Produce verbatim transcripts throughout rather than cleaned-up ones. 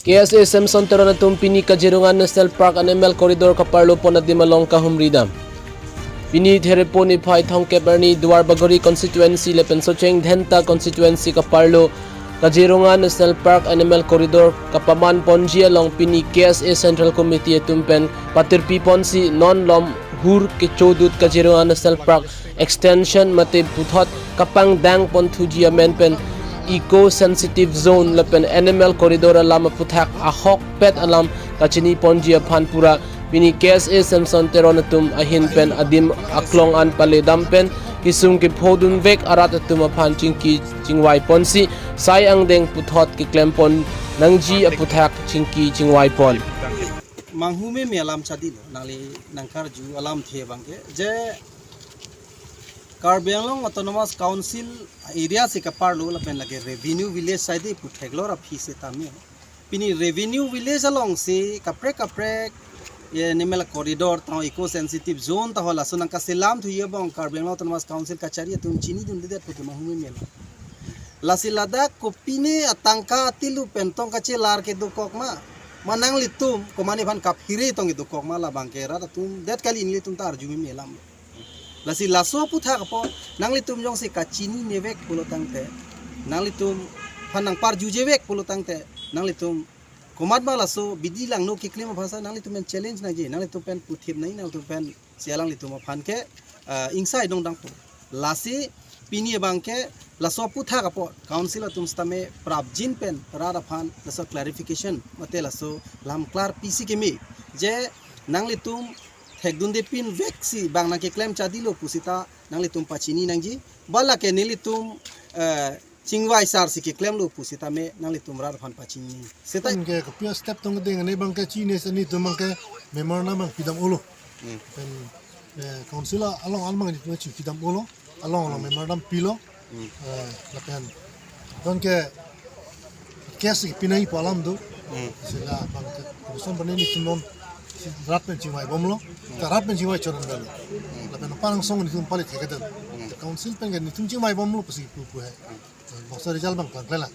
K S A Samson Teron atum pini Kaziranga National Park Animal Corridor kaparlo pon adim along kahumri dam. Pini Therepo niphai thomkep arni Duarbagori constituency lapen Socheng Dhenta constituency kaparlo Kaziranga National Park Animal Corridor kapaman ponji along pini K S A Central Committee atum pen patirpi ponsi non lom hur kechodut Kaziranga National Park extension mate puthot kapangdang ponthuji amen pen eco sensitive zone lapen animal corridor alam aputhak ahokpet alam kachini ponji aphan pura pini K S A Samson Teron atum ahin pen adim aklong an paledam pen kisung kephodun vek arat atum aphan chingki chingvai ponsi sai angdeng puthot keklem pon nangji aputhak chingki chingvai pon. Manghume me alam chadilo, nangli nangkarju alamthe abangke je Karbi Anglong Autonomous Council area si kaparlo lapen lake revenue village side pu theklor aphi setame. Pini revenue village alongsi kaprek kaprek ye animal corridor tang eco sensitive zone ta ho laso nangkaselam thuye abang Karbi Anglong Autonomous Council kachari atum chinidundedet puke manghume me alam. Lasi ladak kopine atangka tilu pen tong kachelar kedokok ma. Ma nanglitum komatne aphan kaphere tong kedokok ma labangke rat atum det kali nelitum ta arju me alam. Lasi laso aputhak apot nanglitum jongsi kachinine vek pulo tangte, nanglitum aphan nangparjuje vek pulo tangte, nanglitum komat ma laso bidi langno keklem aphansi nanglitum pen challenge nangji, nanglitum pen puthip nangji, nanglitum pen si alanglitum aphan ke, ah, ingsai dongdang pu. Lasi pini abangke laso aputhak apot council atum setame prapjin pen rat aphan laso clarification mate laso lamklar pisi keme je nanglitum thekdunde pin veksi bang nangkeklem chadilo pusita nanglitum pachini nangji. Ba lake nelitum, eh, chingvai sar si keklemlo pusitame nanglitum rat aphan pachini. Seta Pen ke kopi step tong deng ne abangke chinine si nelitum abangke memorandum abang pidam-olo. Hmm. Pen, eh, council along almang nelitum chipidam-olo. Along along memorandum pilo. Hmm. Eh, lapen tong ke case ke pinai pu alam do. Hmm. Sila abangke koson bani nelitum non si rat pen chingvai bomlo. Ta rat pen chingvai choran bali. Lapen apang song nelitum pali thekdun. Hmm. Council pen ke nelitum chingvai bomlo pusi pu pu he. Bangso result abang klangkle la.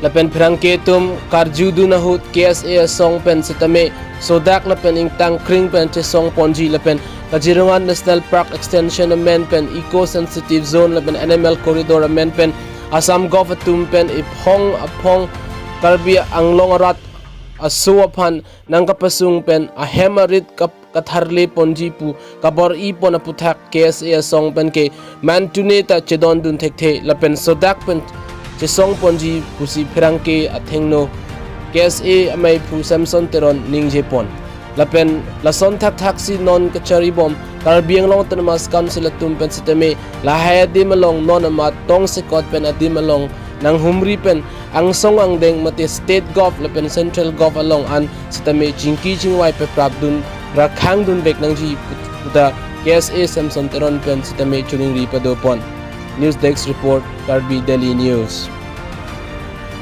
Lapen pherangke atum karjudun ahut K S A asong pen setame sodak lapen ingtangkring pen chesong ponji lapen Kaziranga National Park extension amen pen eco sensitive zone lapen animal corridor amen pen Assam Gov atum pen iphong aphong Karbi Anglong arat aso aphan nangkapasung pen ahem arit kap katharle ponji pu kabor-i pon aputhak K S A asong pen ke mantune ta chedondun thekthe lapen sodak pen chesong ponji pusi pherangke athengno K S A amei phu Samson Teron ningje pon. Lapen lason thakthak si non kachari bom Karbi Anglong Autonomous Council atum pen setame lahai adim along non amat tongsekot pen adim along nanghumri pen angsong angdeng mate state gov lapen central gov along an setame chingki chingvai peprapdun rakhangdun vek nangji puta K S A Samson Teron pen setame choningri pado pon. News Desk Report, Karbi Daily News.